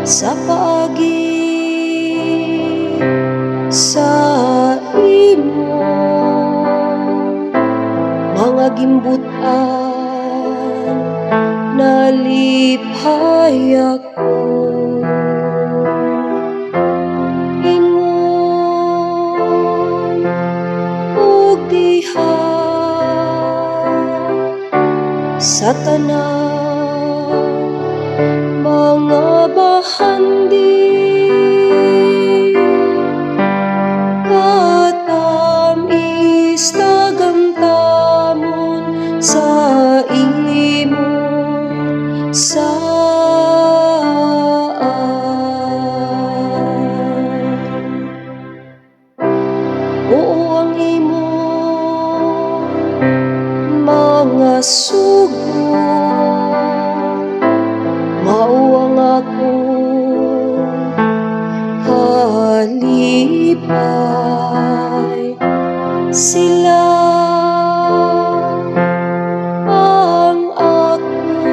Sa paagi sa imo mga gimbut-an, nalipay ako. Ingon ug diha sa tanan mga bahandi, katamis tagamtamon sa imong saad. Oo, ang imong mga sugo mao ang akong kalipay. Sila ang akong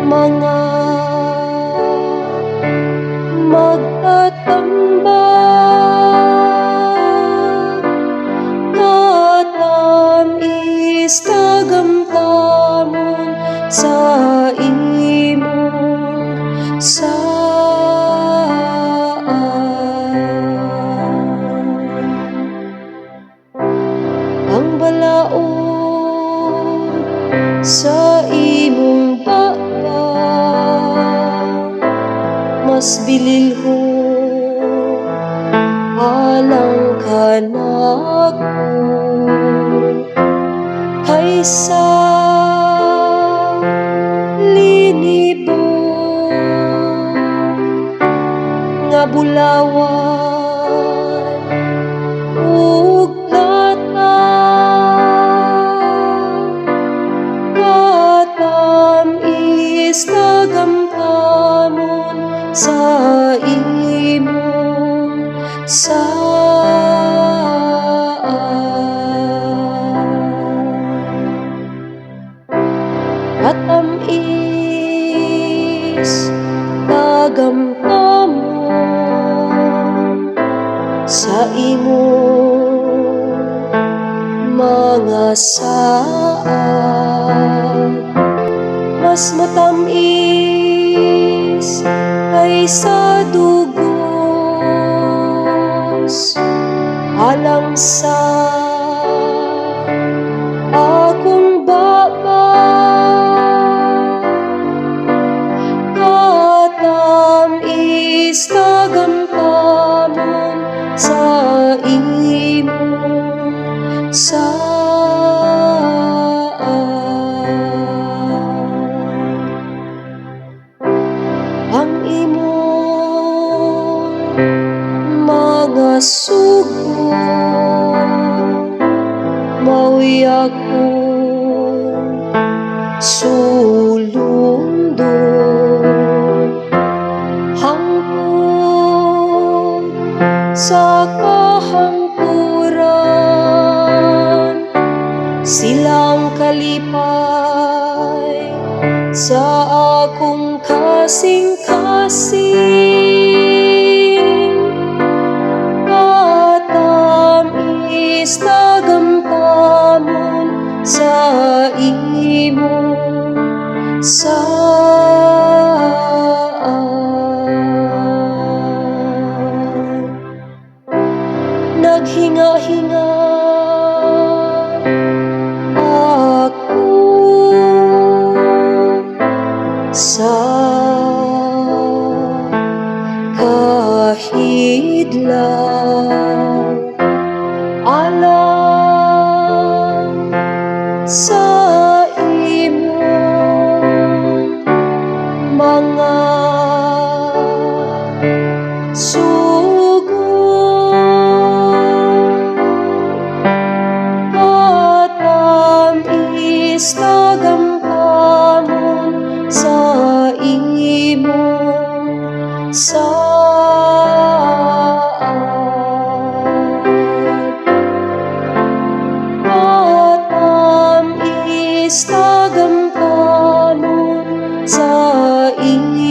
mga magtatambag. Katamis tagamtamon sa imong saad. Ang balaod sa imong baba mas bililhon alang kanako kaysa linibo nga bulawan ug plata. Katamis tagamtamon sa imong saad. Katamis tagamtamon sa imong mga saad, mas matamis kaysa dugos alang sa akong baba. Katamis tagamtamon sa imong saad. Ang imong mga sugo mao'y akong sulundon hangtod sa kahangturan. Silang kalipay sa akong kasing-kasing. Katamis tagamtamon sa imong saad. Naghinga-hinga ako sa kahidlaw alang sa imong mga sugo. Katamis tagamtamon sa imong saad. Katamis tagamtamon sa imong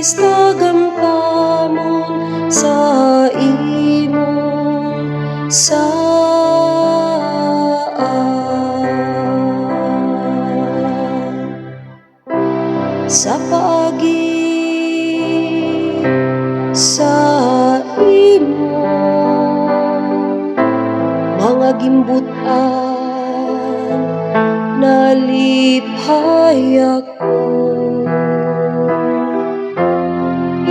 Tagamtamon sa imong saad. Sa paagi sa imong mga gimbut-an, nalipay ako.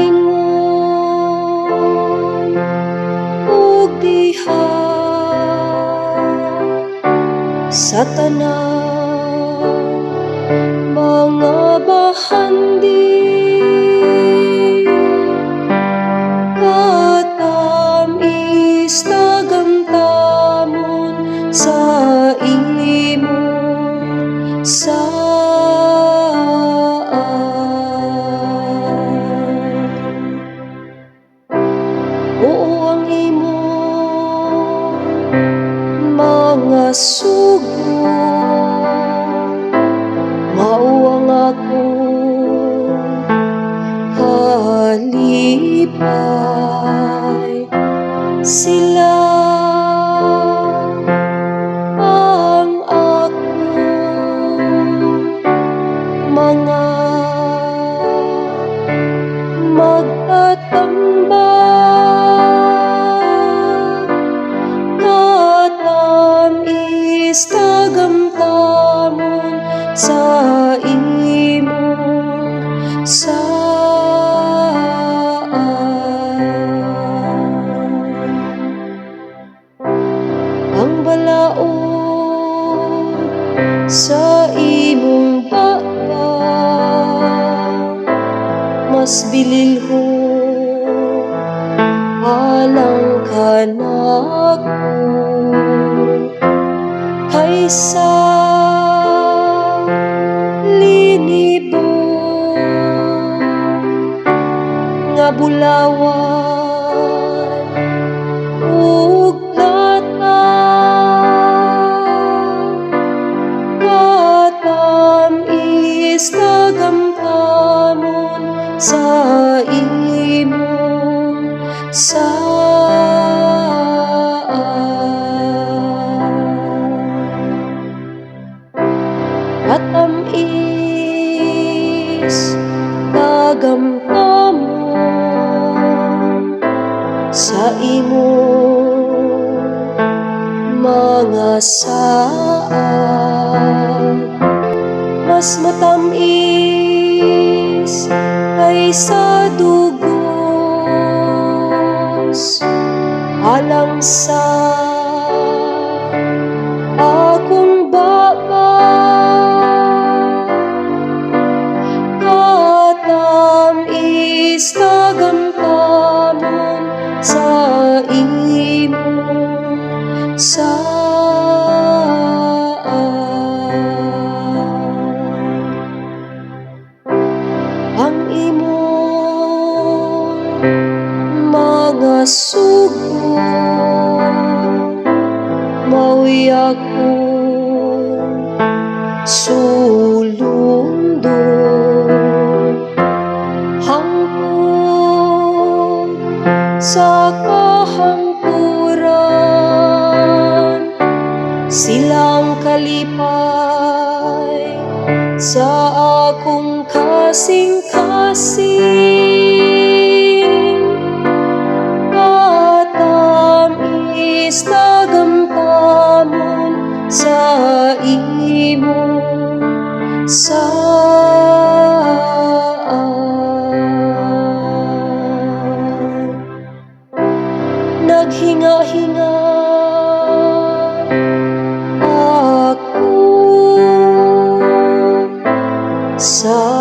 Ingon ug diha sa tanan mga bahandi, katamis tagamtamon sa imong saad. Oo, ang imong mga sugo mao ang akong kalipay. Sila ang akong mga magtatambag. Katamis tagamtamon sa imong saad. Ang balaod sa imong baba mas bililhon alang kanako kaysa linibo nga bulawan ug plata. Katamis tagamtamon sa imong saad. Katamis tagamtamon sa imong mga saad, mas matamis kaysa dugos alang sa akong baba. Katamis tagamtamon sa imong saad. Ang imong mga sugo mao'y akong sulundon hangtod sa kahangturan. Silang kalipay sa akong kasing-kasing. Katamis tagamtamon sa imong saad. Naghinga-hinga ako sa